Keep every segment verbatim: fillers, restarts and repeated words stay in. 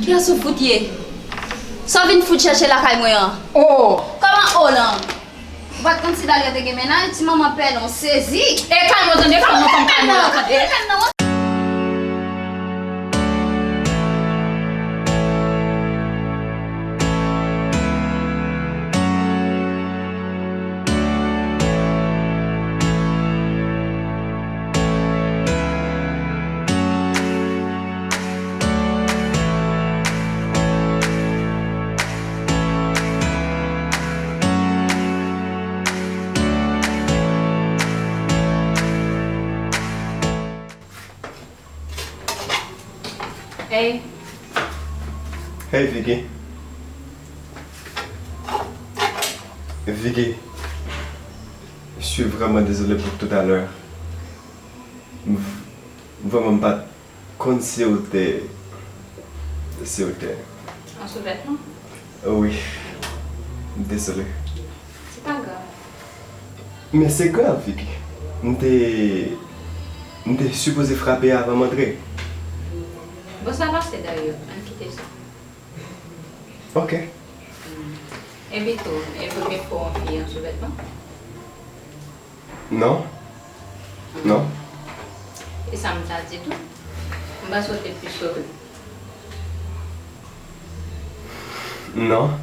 Kiyès ou fout ye? Sa w vin fout chèche lakay mwen an? Oh! Kòman o lan? Ou pa t konn si Dario te gen mennaj? Ti manman pèlen w sezi. E kalme w tande, kalme w, kalme w tande. Hey. Hey, Vicky. Vicky, je suis vraiment désolé pour tout à l'heure. M v-, vraiment, m pa t konn si w te, si w te. An souvètman? Wi. Désolé. Se pa grav. Men se grav, Vicky. M te, m te sipoze frape avan m antre. Bon, sa pase, Dario. Ann kite sa. Ok. Epi tou, e premye fwa w fè yon soulèvman? Non. Non. E sa m ta di tou. M panse w te pi sove. Non.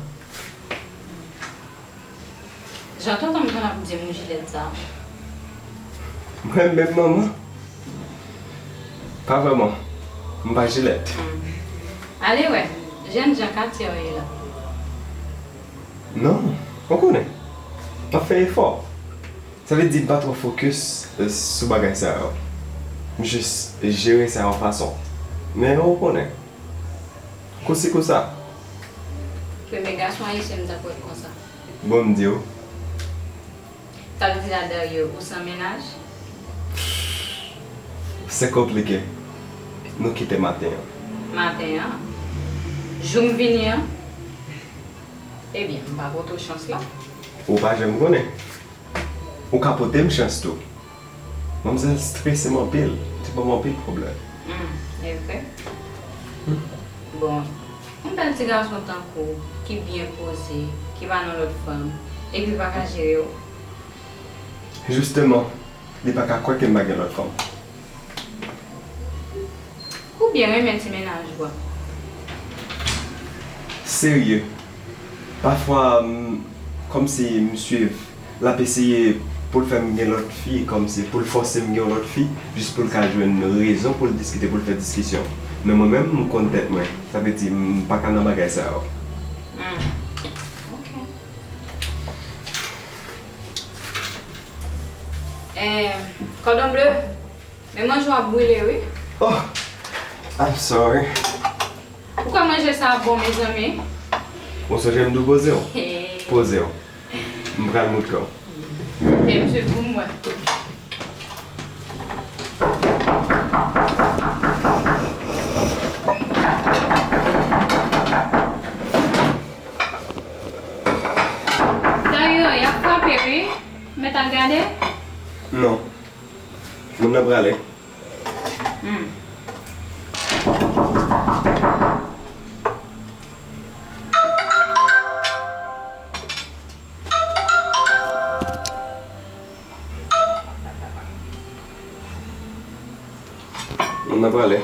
Jan tonton m konn ap di m ou jilèt sa. Mwen menm manman? Pa vrèman. M pa jilèt. Hmm. Ale wè, jènjan katye w ye la. Non, ou konnen. M ap fè efò. Sa vle di m pa twò fokis, euh, sou bagay sa yo. M jis jere sa yon fason. Men ou konnen. Kousi kousa. Premye gason ayisyen m t ap wè konsa. Bon, m di w. Sa vle di la, Dario, ou san mennaj? Se konplike. Nou kite maten an. Maten an? Jou m vini an? Ebyen, m pa pote w chans la. Ou pa janm konnen. Ou ka pote m chans tou. Manmzèl strese m anpil, li ban m anpil pwoblèm. Hmm, e vre? Hmm. Bon, yon bèl ti gason tankou w, ki byen poze, ki pa nan lòt fanm, epi pa ka jere w. Jisteman, li pa ka kwè ke m pa gen lòt fanm. Ou byen renmen ti mennaj ou a. Serye. Pafwa, m, kòmsi m swiv, l ap eseye pou l fè m gen lòt fi, kòmsi pou l fòse m gen yon lòt fi, jis pou l ka jwenn rezon pou l diskite, pou l fè diskisyon. Men mwen menm, m konn tèt mwen. Sa vle di, m pa ka nan bagay sa yo. Hmm. Ok. Eh, kòdon ble. Men manje w ap brile, wi. Oh, I'm sorry. Ou kwè manje sa ap bon, mezanmi? Ou sonje m di w poze w? Hey. Poze w. M pral moutre w. Hey, misye gou m wè. Dario, y ap frape, wi. Mèt al gade? Non. Moun nan prale. Hmm. Moun nan prale.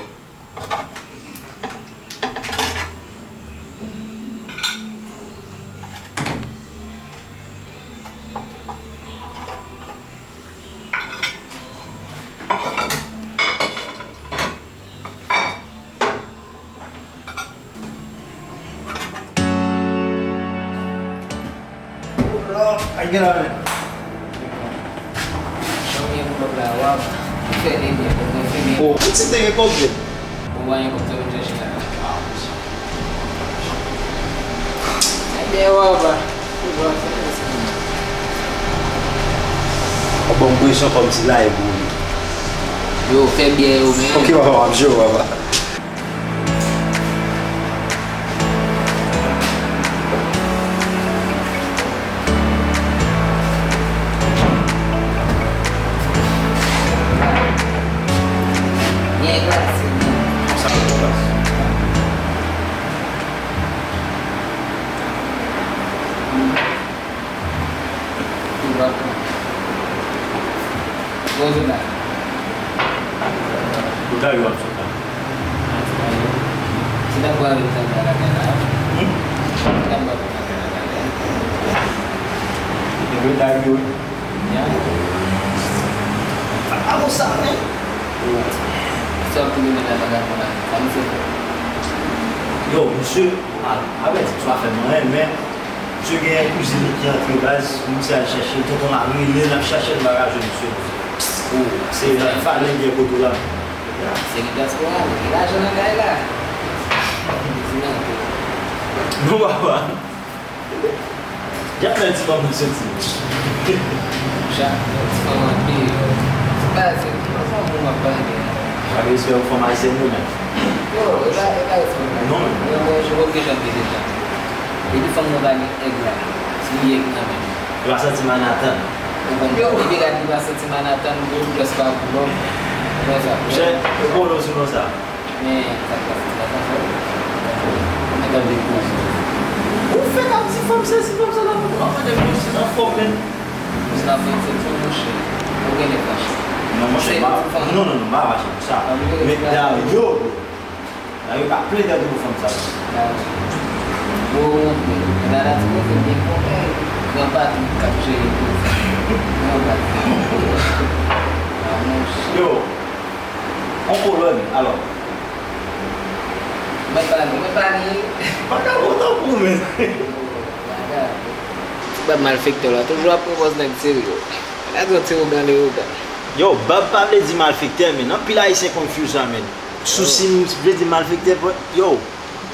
Lòt, ay gen la men. Jan w gen pou lòt la, w ap fè li byen, pou mwen fè byen. Oh, pitit te gen kòb vre. Ou pa gen kòb, sa vin chèche la. Ebyen, w ap, w ap fè sa. W ap ban m presyon kòmsi la e pou li. Yo, fè byen yo, men. Ok, papa, m ap jere w, papa. Byen glase, byen. Sa bon glase. Dayo ap sot la. Ti Dayo. Ti Dayo ap sot la lakay la. Hmm? Ti Dayo ap sot la lakay la. E vre Dayo wi. Ya. A, a, bon, sa, men. Sa w ap tounen nan vagabon la, sa misye fè? Yo, misye, a, avèti sa fè mwen, men misye gen kouzin li ki antre baz, misye al chèche l, tonton la rele l, l ap chèche l, l pa ka jwenn misye. Se nan vale gen kote la. Se gen dyaspora, men gen lajan nan kay la. Di nan tou. Non, papa. Y ap fè ti fanm nan soti. Monchè, ti fanm anpil. Se pa, se pa fanm moun m ap pale a. Sa vle di se yon fanm ayisyèn yo menm. Yo, e pa, e pa yon fanm. Non, men. Yo, men, yo oblije anpil deja. Depi fanm nan pa gen èg la, se li èg nan men. Yo pa santi Manhattan. Ou konprann? Depi gad li pa santi Manhattan, yo plis pa pou non. Konsa. Monchè, yo konnen w sou non sa. Men, sa k pase, sa k pase? Mwen t ap depoze. Ou fèk ap di fanm sesi, fanm sa la, mwen ap mande mwen si nan fòm, men. Mwen se nan fòm, se tou monchè. Ou genlè fache. Non, monchè, m pa, non, non, non, m pa fache pou sa. Men Dayo, Dayo ka plen tèt ou pou fanm sa la. Bon, men, gade ti koze byen konpè. Gran Patrik k ap jere tout. Gran Patrik. Ah, monchè. Yo. On kolòn, alò. Mwen pa li, mwen pa li. Vagabon tankou men. Vagabon. Ti bab malfektè la, toujou ap pran pòz nèg serye. Gade yon ti ougan de ougan. Yo, bab pa vle di malfektè, men. Anpil Ayisyen confuse sa, men. Sousi m vle di malfektè, yo.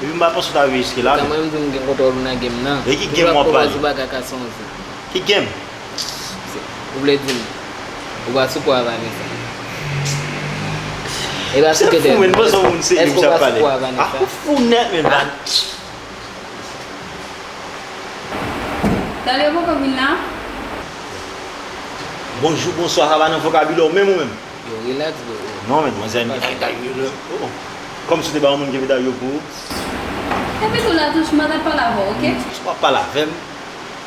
Epi m pa panse w ta rive jiske la, men. Mwen m di m gen kontwòl ou nan game nan. E ki game w ap pale? Toujou ap pran pòz ou baka ka sonje. Ki game? Ou vle di m, ou pa sou kwa Vanessa? E pa sou tete. Ou fou, men, panse yon moun serye, misye ap pale. Èske ou pa sou kwa Vanessa? Ah, ou fou nèt, men. Dale, yo poko vin la? Bonjou, bonswa, sa pa nan vokabilè w menm ou menm? Yo, relax, bro. Non, men, manzè, men, ay, ay, ay, oh. Kòmsi w te ba yon moun ki vle Dayo pou ou? Epi tou la touch, mwen t ap pale avè w, oke? Touch, w ap pale avè m.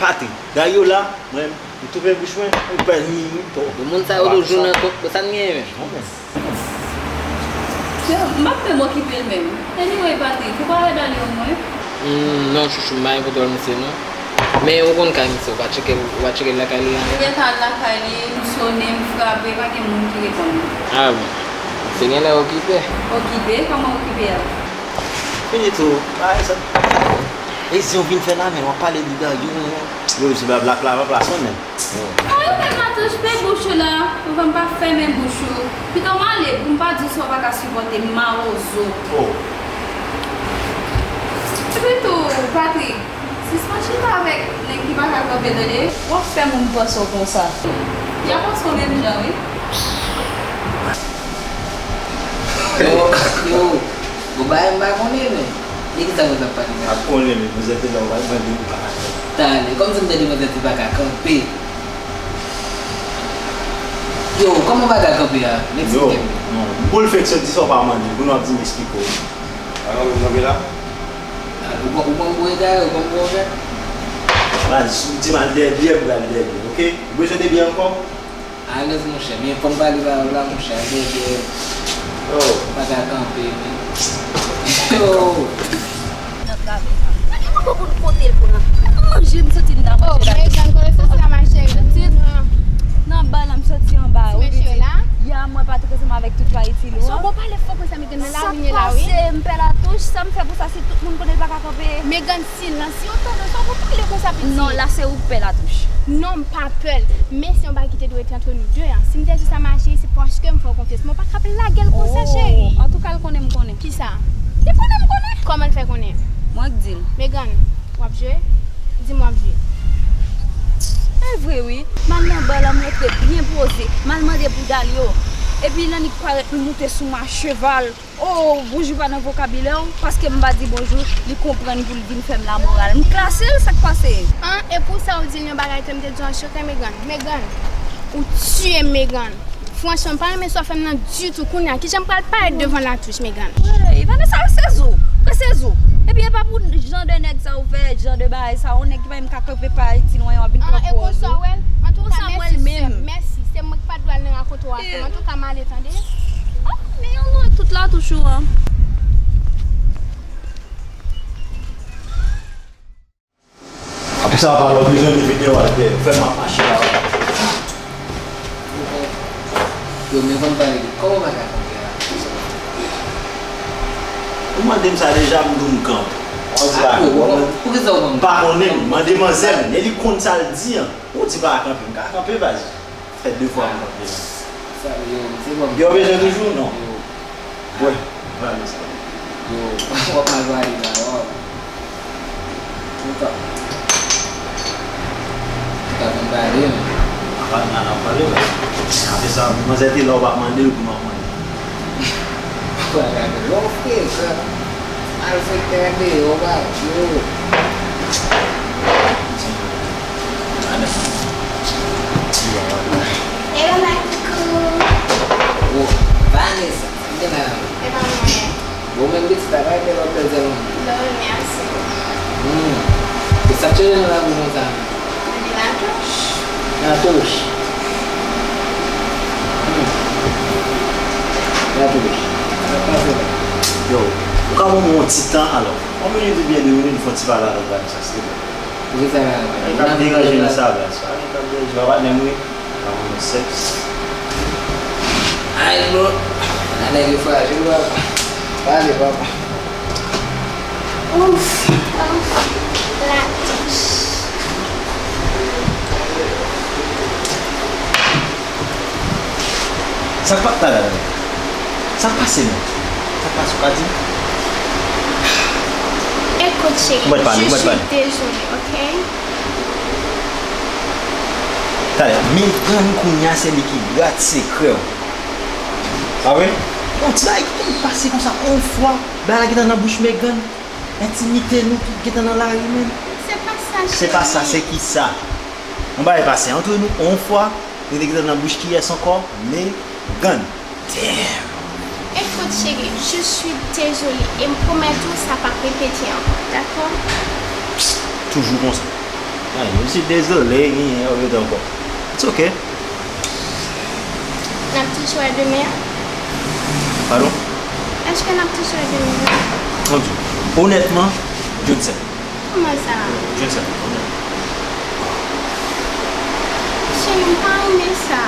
Patrik, Dayo la, mwen, m twouve bouch mwen, ou pèl mi, mi, to. Moun sa yo toujou nan kont, sa n genyen menm? Non, men. Yo, m p ap menm okipe l menm. Anyway, Patrik, ou pa wè Dayo mwen? Hmm, non, chouchou, m pa gen kontwòl misye, non. Men ou konn kay misye, ou pa tcheke l, ou pa tcheke l lakay li a? M gentan al lakay li, m sone, m frape, pa gen moun ki reponn mwen. Ah bon. Misye genlè okipe. Okipe? Kòman okipe a? Fini tou. Bagay sa. E zen w vin fè la, men w ap pale de Dayo, men. Yo, se pa blak la, pa plas mwen, men. Oh, yo fè Patouch, pe bouch ou la. Ou fè m pa fèmen bouch ou. Pito m ale, pou m pa di w sa w pa ka sipòte, mawozo. Oh. Epi tou, Patrik, sispann chita avèk nèg ki pa ka kanpe, tande. W ap fè moun panse w konsa. Y a panse w menm jan, wi. Yo, yo, bon, bagay m pa konnen, men. De ki sa w t ap pale, men? M pa konnen, men. Manzè te la, w pa mande m pa. Talè, kòmsi m tande manzè te pa ka kanpe. Yo, kòman w pa ka kanpe a? Eksplike m. Yo, non. Pou l fè eksprè, di sa w pa mande, pou nou ap di m eksplike w. Alò, ou kanpe la? Ou pran, ou pran gwo egare, ou pran gwo egare. Baz, si w di m al dèyè byè, m pral dèyè byè, oke? Ou bezwen de byè ankò? Alèz, monchè, men fò m pale ba ou la, monchè, al dèyè byè. Oh. Pa ka kanpe, men. Yo! Nan travay la. Gade manman pou nou pote l pou nan. Manje, m santi m ta manje la. Oh, Megan, kote soti la, ma chérie? Pitit, nan ba la, m soti anba, wi, pitit. Ya, mwen pa t ansanm avèk tout pa itil ou. Sa w bon pale fò konsa, Megan, nan lari n ye la, wi. Sa k pase, m pè Latouch, sa m fè pou sa, si tout moun konnen l pa ka kanpe. Megan, silans, si w tande sa, w bon pale konsa, pitit. Non, la se ou k pè Latouch. Non, m pa pè l. Men se yon bagay ki te dwe rete antre nou de, an. Si m te di sa, ma chérie, se paske m fè w konfyans. Men w pa ka ap lage l konsa, cheri. Antouka, l konnen m konnen. Kisa? Li konnen m konnen. Kòman l fè konnen? Mwen k di l. Megan, w ap jwe? Di m w ap jwe. E vre, wi. M al nan ba la, m rantre byen poze. M al mande pou Dalio. Epi l annik parèt, l moute sou m a cheval. Oh, bonjou pa nan vokabilè w, paske m pa di bonjou, li konprann pou l vin fè m lamoral. M klase l, sa k pase? An, e pou sa w di l yon bagay ke m te di w an sekrè, Megan. Megan, ou tiye m, Megan. Franchman, m pa renmen sa w fè m nan ditou. Kounye a, kijan m pral parèt devan Latouch, Megan? Wey, Vanessa, sezi w. Sezi w. Epi e pa pou jan de nèg sa ou fè, jan de bagay sa, yon nèg ki pa menm ka kanpe pa itil w, w ap vin pran pòz ou. An, e konsa w wè l? Antouka, mèsi, sè m. Mèsi. Se mwen ki pa t dwe al nan rakonte w a, sè m. Antouka, m ale, tande. Oh, men yon lòt Jou an. Apre sa, pa bezwen de videyo a, fè m ap mache la. Yo, men ban m pale de kòman w pa ka kanpe a. Ou mande m sa deja, m di w m kanpe. On di la, pa konnen m, mande manzè m, e li konn sa l di an. Ou di pa kanpe, m ka kanpe, baz. Fè de fwa m kanpe la. Sa, yo, se bon. Yo bezwen toujou, non? Yo. Bwè, bwè, men sa. Yo, w ap mal pale la, w ap. Ou ka. Ou ka konn pale, men. Apa nan ap pale, men. Apre sa, manzè te la, ou pa mande l pou m ap mande. Ou pa gade, w frekan. Malfektè deyò, ba, yo. Hello, my cuckoo. Oh, Vanessa, m te la. E pa mwen. Bon, menm pitit la, pa ete lòt bèl zèl mwen. Bon, mèsi. Hmm. E sa k chanje nan lavi konsa? Mwen di Latouch. Latouch. Hmm. Latouch. Sa k pase la? Yo, ou ka ban mwen yon ti tan, alò? Yon minit oubyen de minit, fò ti pale avèk Vanessa, silvouplè. Poukisa? Sa k ap deranje nou sa, baz? Sa k ap deranje nou, patnè m, wi. Nan moun sèks. Ay, bro. Nan nèg yo frajil, papa. Pale, papa. Ouf, ouf, Latouch. Sa k ap pale la? Sa k pase menm? Sa k pase, ou ka di m? Écoute, chérie, je suis désolée, ok? Talè, Megan kounye a se li ki rat sekrè w. Pa vre? Yon ti bagay ki konn pase konsa yon fwa, bagay la gentan nan bouch Megan. Entimite nou tout gentan nan lari menm. Se pa sa, cheri. Se pa sa, se kisa? Yon bagay pase antre nou yon fwa, li te gentan nan bouch kiyès ankò? Megan. Damn. Écoute, chérie, je suis désolée. E m pwomèt ou, sa p ap repete ankò, dakò? Psst, toujou konsa. Ay, je suis désolé, yin, yin, repete ankò. It's ok. N ap toujou wè demen an? Padon? Èske n ap toujou wè demen an? Mon Dieu. Onètman, je ne sais pas. Kòman sa? Je ne sais pas, onètman. Cheri, m pa renmen sa.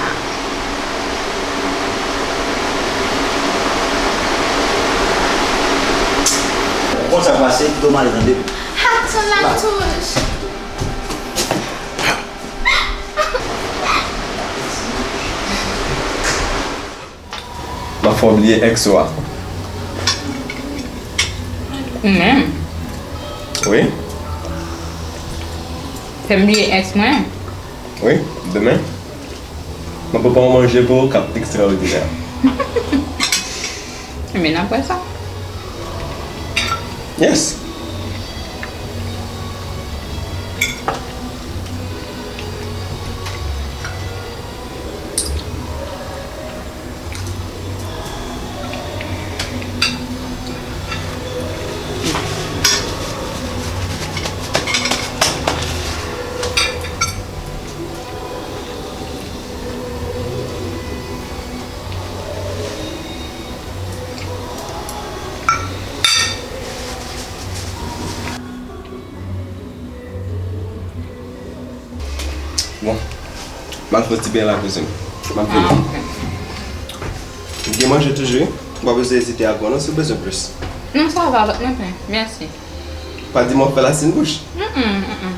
Konn sa k pase, kite w m ale tande. Atann, Latouch. M ap fè w bliye èks ou a. Ou menm? Wi. Fè m bliye èks mwen? Wi, demen. M ap prepare yon manje pou ou k ap ekstraòdinè. Ebyen, n ap wè sa. Yes. Bon, m al fè ti beny lakizin. M ap vini. Ah, ok. Ou gen manje toujou, wi. Ou pa bezwen ezite ak mwen non, si w bezwen plis. Non, sa va, mwen plen. Mèsi. Pa di m w ap fè lasin bouch. Mm, mm, mm, mm.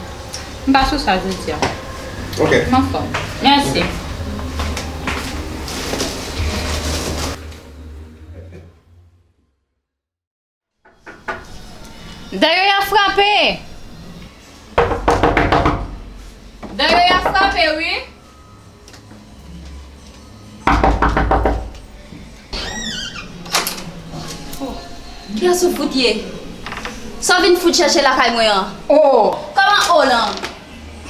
M pa sou sa jodi a. Ok. M anfòm. Mèsi. Ok. Dèyè y ap frape! Dèyè y ap frape, wi! Oh, kiyès ou fout ye? Sa w vin fout chèche lakay mwen an? Oh! Kòman o lan?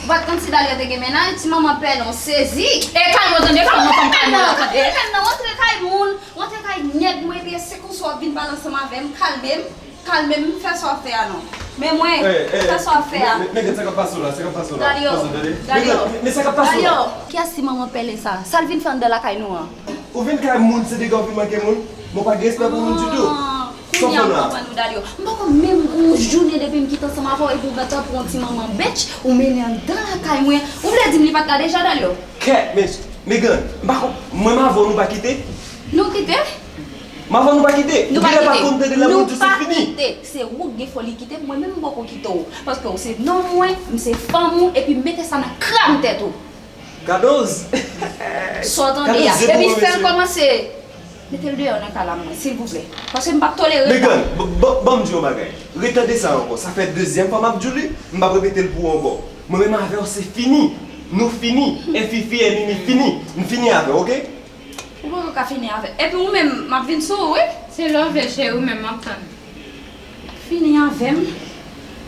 Ou pa t konn si Dalia te gen mennaj, ti manman pèlen w sezi. E kalme w tande, kalme w, kalme w, kalme w. Kalme w, kalme w, rantre kay moun, rantre kay nèg mwen, epi se konsa w ap vin pale ansanm avè m, kalme m, kalme m, fè sa w ap fè a non. Men mwen, fè sa w ap fè a. Men, men, men, sa k ap pase w la, sa k ap pase w la. Dalia, Dalia, men, men, men sa k ap pase w la. Dalia, kiyès ti manman pèlen sa? Sa l vin fè anndan lakay nou an? Ou vin kay moun, se dega w vin manke moun? Mwen pa gen respè pou moun ditou. Ah, kounye a m konprann ou, Dalio. M poko menm gon jounen depi m kite ansanm avè w epi w gentan pran yon ti manman bitch, ou mennen anndan lakay mwen. Ou vle di m li pa t la deja, Dalio? Kèt, men, Megan, m pa konp-, mwen m avè w nou pa kite? Nou kite? M avè w nou pa kite? Nou pa kite. Ou genlè pa konn tande lè moun di w se fini. Nou pa kite. Se ou k gen foli kite m, mwen menm m poko kite w. Paske w se nonm mwen, m se fanm ou, epi mete sa nan kran tèt ou. Kadoz! Sa w tande a. Epi fè l kòmanse mete l deyò nan kay la, mwen, silvouplè. Paske m p ap tolere sa. Megan, ban m di w yon bagay. Retande sa ankò. Sa fè dezyèm fwa m ap di w li, m p ap repete l pou ou ankò. Mwen menm avè w se fini. Nou fini. E Fifi, e Mimi fini. M fini avè w, oke? Ou poko ka fini avè l. Epi ou menm, m ap vin sou ou, wi. Se lè w vle, cheri, ou menm m ap tann. Fini avè m.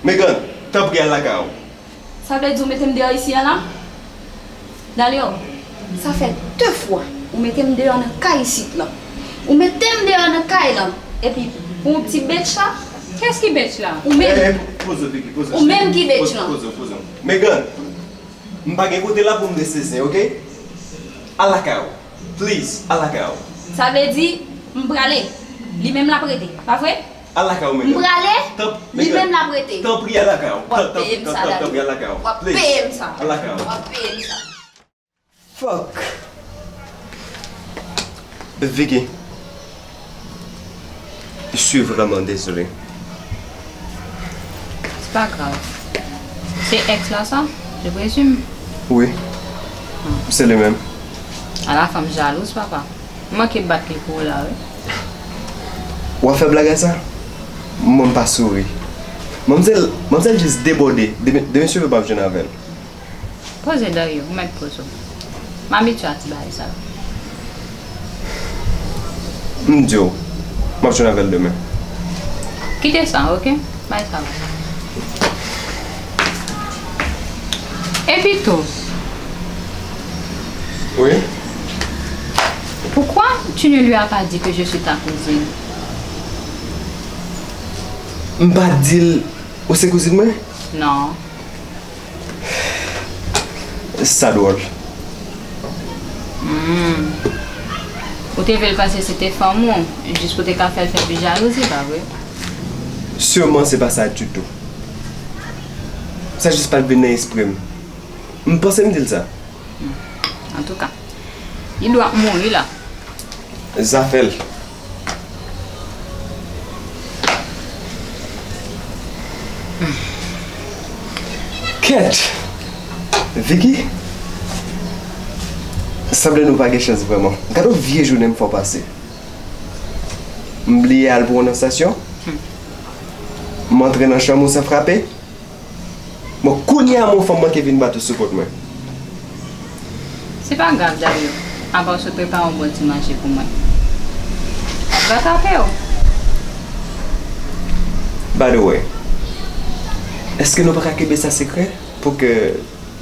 Megan, tanpri al lakay ou. Sa vle di ou mete m deyò isi a la? Dalio, sa fè de fwa ou mete m deyò nan kay isit lan. Ou mete m deyò nan kay lan. Epi pou yon ti bitch la? Kiyès ki bitch la? Ou menm. Eh, eh, poze w, Vicky, poze w. Ou menm ki bitch lan. Poze w, poze w. Megan, m pa gen kote la pou m rete zen, oke? Al lakay ou. Please, al lakay ou. Sa vle di, m prale. Li menm l ap rete, pa vre? Al lakay ou, Megan. M prale, li menm l ap rete. Tanpri, al lakay ou. W ap peye m sa, Dani. Tanpri, al lakay ou. W ap peye m sa. Al lakay ou. W ap peye m sa. Fuck. Vicky. Je suis vraiment désolé. C'est pas grave. C'est ex là ça, je présume. Oui. C'est lui-même. A la fanm jalouz, papa. M manke bat li pou ou la, wi. W ap fè blag a sa? Mwen m pa souri. Manmzèl, manmzèl jis debòde. Demen, demen sove m ap jwenn avè l. Poze, Dario, ou mèt poze w. M abitye a ti bagay sa yo. M di w, m ap jwenn avè l demen. Kite sa, oke? Bay sa la. Epi tou, wi? Pourquoi tu ne lui as pas dit que je suis ta cousine? M pa di l ou se kouzin mwen? Non. Sa dwòl. Hmm. Ou te vle l panse se te fanm ou, jis pou te ka fè l fè pi jalouzi, pa vre? Sûrement se pa sa ditou. Sa jis pa t vin nan espri m. M panse m di l sa. Hmm. Antouka, li dwe ap mouri la. Zafè l. Kèt! Vicky? Sanble nou pa gen chans vrèman. Gade yon vye jounen m fè w pase. M bliye al pran w nan estasyon. M antre nan chanm ou san frape. Bon, kounye a, mon fanm manke vin bat ou sou pòt mwen. Se pa grav, Dario. Apa w sot prepare yon bon ti manje pou mwen. M ap ratrape w. By the way, èske nou pa ka kenbe sa sekrè pou ke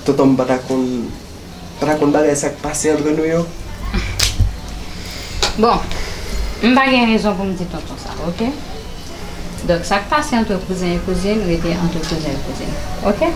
tonton m pa ta konn pa ta konn bagay sa k pase antre nou yo? Bon, m pa gen rezon pou m di tonton sa, oke? Donk, sa k pase antre kouzen e kouzin, rete antre kouzen e kouzin, oke?